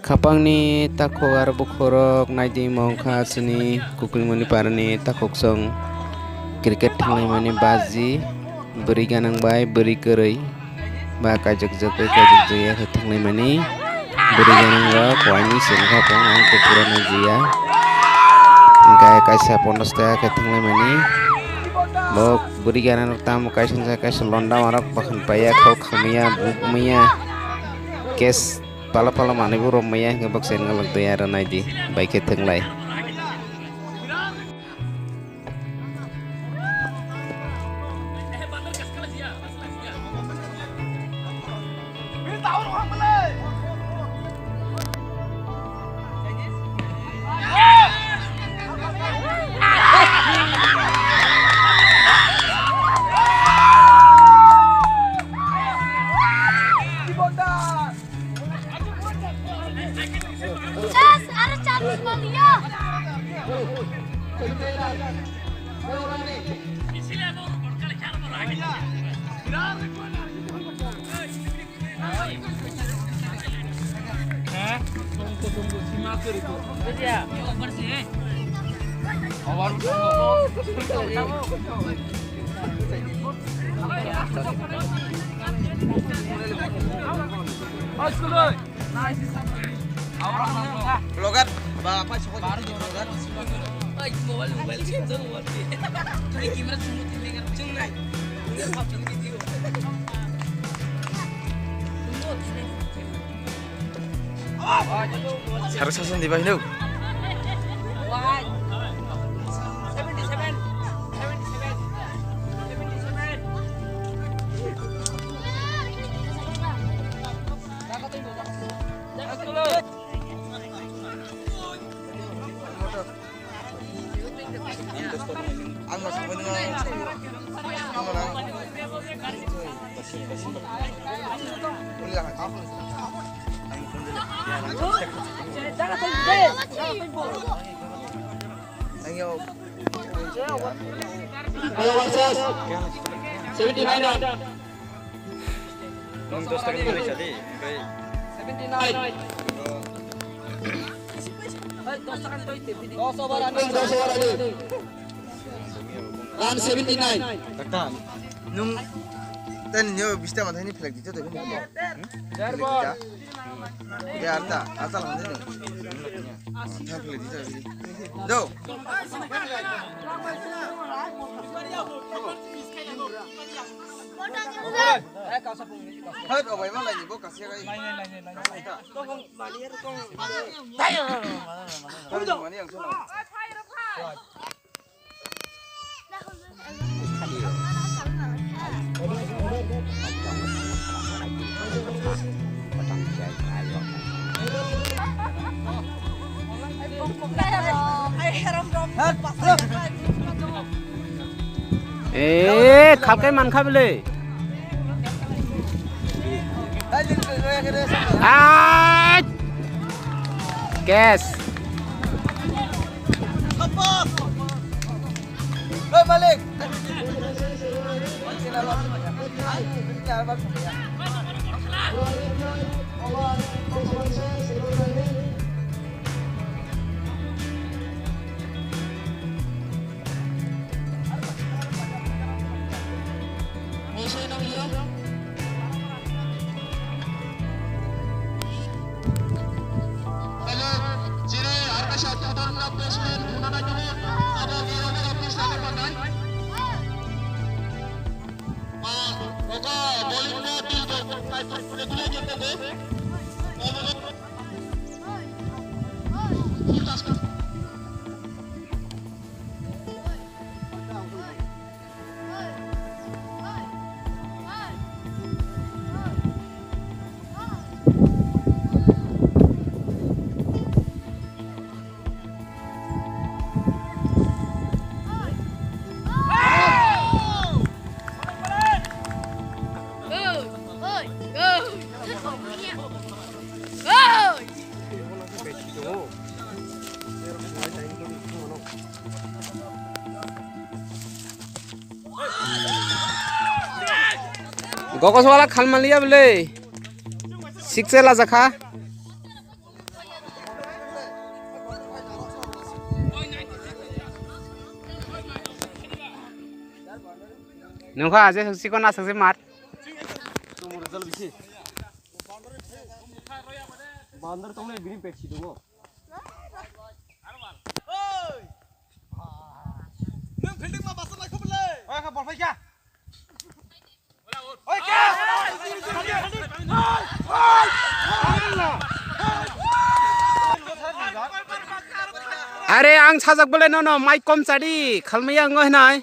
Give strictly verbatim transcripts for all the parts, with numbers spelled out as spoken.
Khapangni takhuk aro bukhurok naidi mongkha chini Kuklingmani parani takhuksong cricket thanglaimani baji, bwrwi ganang bai bwrwi kwrwi ba kaijak jagwi kaijak jaya khe thanglaimani bwrwi ganang rok waini sengkha pung ang kupura naijiya hwnkhe kaisa pondos taka khe thanglaimani bo bwrwi ganang rok tamo kaisa kaisa londa warok bakhan paiya khok khamya buk maya case. Pala pala manwi bo romya hwnkhe bwkha se wngya lagdai aro naidi bai khe thwnglai. Yes, aro chance palia. Vlogger, ba, apa sih, vlogger? Ay, mobile, mobile, sensor, mobile. Tadi kamera semua tinggal, cuma naik. Ini apa ini video? Saro sason di bahino. Ang mas mo na. Seventy nine. Nwng dos taka ni manwi sadi, omohai. Seventy nine. Dos over ani. Dos over ani. Run seventy nine. Dakta, nwng tani nyo bista mathai ni flag dito to. Dear ball. Ya, arta, arta lang dito. Thang flag dito. Do. Hai, obai ma lai ni bo kasia gai. Mani ang solo. Eh, khalkai mankha bele. Ai! Cash. Hei, Malik. Gokos wala khalmaliya bele. Six e lajakha. Nungkha aje saksi ko na saksi mar. Tumur jal bisi. Bandar tongle bini pet si dungo. Nung fielding ma basa lai khobole. Oi ka bol phai kya? Oi kya? Are ang sajak bole nono mic kom chadi khalmaya ngo hinai.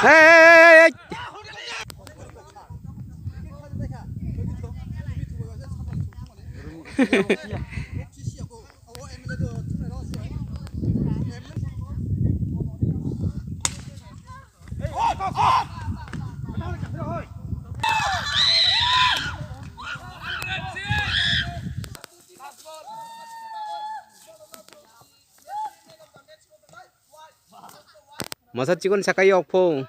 Hey, hey, hey, hey. Masa chikon sakai yok pho.